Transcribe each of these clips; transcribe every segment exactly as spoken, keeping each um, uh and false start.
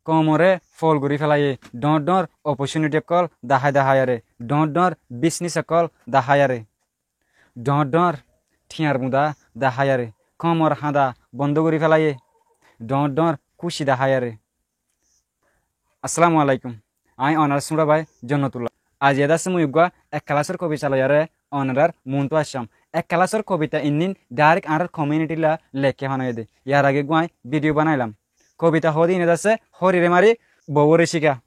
koumoré foul gorí félaiyé, dhoóñr dhoóñr opportunity ókkol dahái daháiyaré, dhoóñr dhoóñr bisnis ókkol daháiyaré, dhoóñr dhoóñr thiañr mudá daháiyaré, koumor hañda bondó gorí félaiyé, dhoóñr dhoóñr kúci daháiyaré. Assalamu alaikum. Aññí onarar súñra bái Jonnatullah. Aijja de asé mui uggúa ek kelasór kobita loiyaré onarar muúntu aiccám. Ek kelasór kobita innín dhairek añárár komiunithílla leikká fán óiye dé. Yar age uggúa aññí bídiyo banailám. Kobita hoóde iín de asé hóriré mari bouwóre cíka.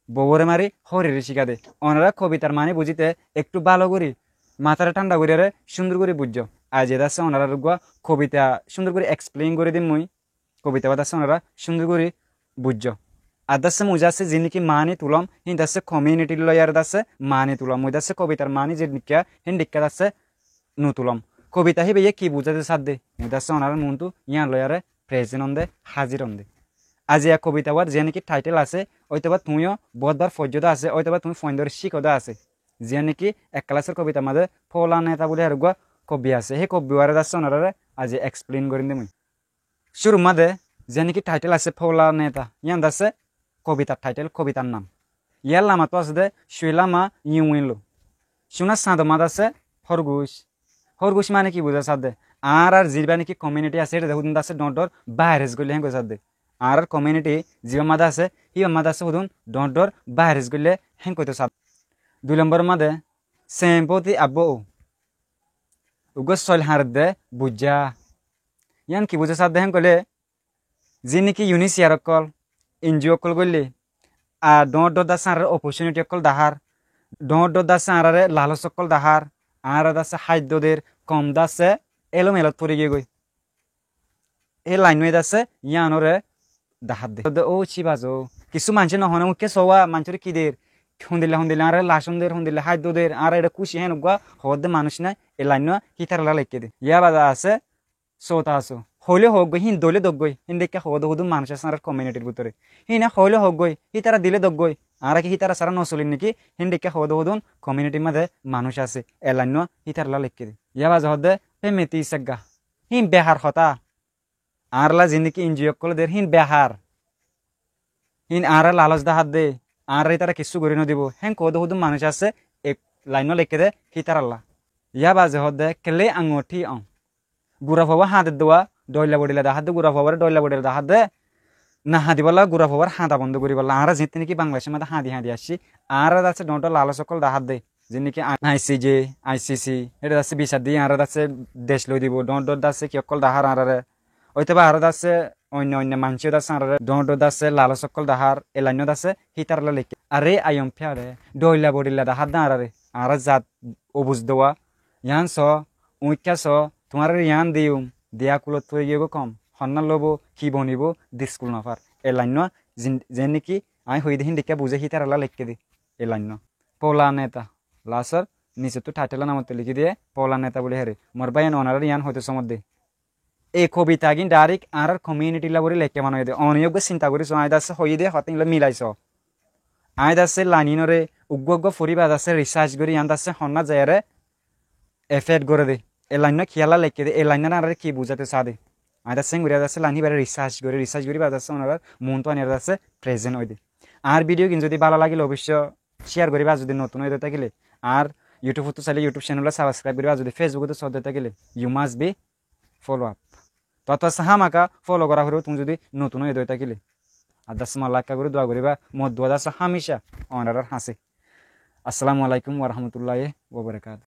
Bouwóre mari hóriré cíka dé. Onará kobitar maáni buzíte ektú bála gorí, matháre thánda goríyaré cúndor gorí buijjó. Aijja de asé onaráre uggúa kobita cúndor gorí explain gorí dim mui. Kobita bá de asé onorá cúndor gorí buijjó. Ar de asé mui de asé ziín niki maáni tulóm, híin de asé komiunithí loiyaré de asé maáni tulóm. Mui de asé kobitar maáni ziín nikká, híin nikká de asé notulóm. Kobita híbayé ki buzáito sádde? Mui de asé onorár muúntu yían loiyaré present ónde, házir ónde. Aijja kobita uwár ziyán niki thaithel asé, óitobá tuñí yó bóut bar foijjó de asé, óitobá tuñí foindóre cíko de asé. Ziyán niki ek kelasór kobitar mazé Fóula Neta bóli ar uggúa kobbi asé. Hé kobbi uwáre de asé onoráre aijja explain gorín dé mui. Cúrur mazé ziyán niki thaithel asé Fóula Neta, yían de asé kobitar thaithel, kobitar nam. Yálla mato asé dé Cuilama Yuwinlu. Cúnar sañdor mazé asé hórguc. Hórguc maáni ki buzá sádde? Añárár zibá niki komiunithí asé, éçe de húdun de asé dhoóñr dhoóñr báiras goillé héng gorí sádde. Añárár komiunithí zibá mazé asé, híba mazé asé húdun dhoóñr dhoóñr báiras goillé héng goitó sádde. Dui lombor mazé seéñboti abbóu. Uggúa soil hañredde buijjá. Yían ki buzá sádde héng goillé, ziín niki Unicef ókkol, N G O ókkol goillé, ar dhoóñr dhoóñr de asé añáráre opportunity ókkol dahár, dhoóñr dhoóñr de asé añáráre lalós ókkol dahár, añára de asé háiddo der, koum de asé élomelot fori giyé goi. Hé lainnuwa de asé yíanoré dahádde. Dé óu cíbazo. Kissú maincé nohóne, uñikká soówa maincóre ki der, hondilla hondilla añáráre lacón der, hondilla háiddo der, añára eçé kúci héen uggúa hoódde manúic nái, e lainnuwa hítarallá leikké dé. Yába de asé Sóta asó. Hoilé hoóggoi, híin doilé doggoi, híin dhekká hoóde húdun manúic asé añárár komiunithír bútore. Híine hoilé hoóggoi, hítara dilé doggoi, añára ki hítara sára nosolír néki, híin dhekká hoóde húdun komiunithír mazé manúic asé. E lainnúa hítarallá leikké dé. Yá baade hoódde, fémeti isegga. Híin behar hotá. Añárálla zendeki N G O ókkole der, híin behar. Híin añára lalós dahádde, añára ítara kissú gorí nodibó. Héen hoóde húdun manúic asé, e lainnúa leikké dé hítarallá. Yá baade hoódde, kele añothí oñ. Gura fuabá hañdedde uá, dhoilla bodhilla dahádde, gura fuabáre dhoilla bodhilla dahádde. Nahañdibálla gura fuabár hañda bondó goríbálla. Añára zeéñtte néki Bangladecór mazé hañdi hañdi aiccí, añára de asé dhoóñr dhoóñr lalós ókkol dahádde. Zeéñtte néki I C J, I C C, héçe de asé bisar diyé, añára de asé dec loi dibó, dhoóñr dhoóñr de asé ki ókkol dahár añáráre. Óitoba añára de asé oinno oinno maincé de asé añáráre dhoóñr dhoóñr de asé lalós ókkol dahár, e lainnúa de asé hítarallá leikké. Aré aiyom fiyáre, dhoilla bodhilla dahádde añáráre, añára zat obuzde uá, yián soó, uñikká soó, tuáñráre yián diyum, diya kulot fori giyói goi kom, honná lobo, ki bonibó, diskul nofar. E lainnúa zin-, zeén néki aññí hoiyí dé híin dhekká buzé hítarallá leikké dé. E lainnúa. Fóula Neta. Lasór nisottú thaithélla namottú likí diyé, Fóula Neta bóli héri. Mor báiyain onoráre yián hoitó somot dé. E kobitagín dhairék añárár komiunithílla bóli leikké bana óiye dé. One yó uggúa sinta gorí soó, aññí de asé hoiyí dé hotá ílla milai soó. Aññí de asé lainínoré uggúa uggúa fori baade asé risác gorí, yián de asé honná zaiyaré efekt goré dé. E lainnúa kiyálla leikké dé, e lainnúa añáráre ki buzáito saá dé. Aññí de asé héen gorí de asé lain híbaré risác gorí, risác gorí baade asé onorár muúntu aníyaré de asé prezent ói dé. Añár bídiyo gín zodi bála lagilé oboicco cíyar goríba, zodi notún óiye dé tákile. Añár YouTube ottu sailé YouTube cenel sabskraib goríba, zodi Facebook ottu soó dé tákile. You must be follow up. Tuáñttu asé hámaka folo gorá foribó tuñí zodi notún óiye dé tákile. Ar de asé mor laikká gorí dua goríba, mor dua de asé hámica onorár hañsé. Assalamu alaikum wa rahmatullahi wa barakatuhu.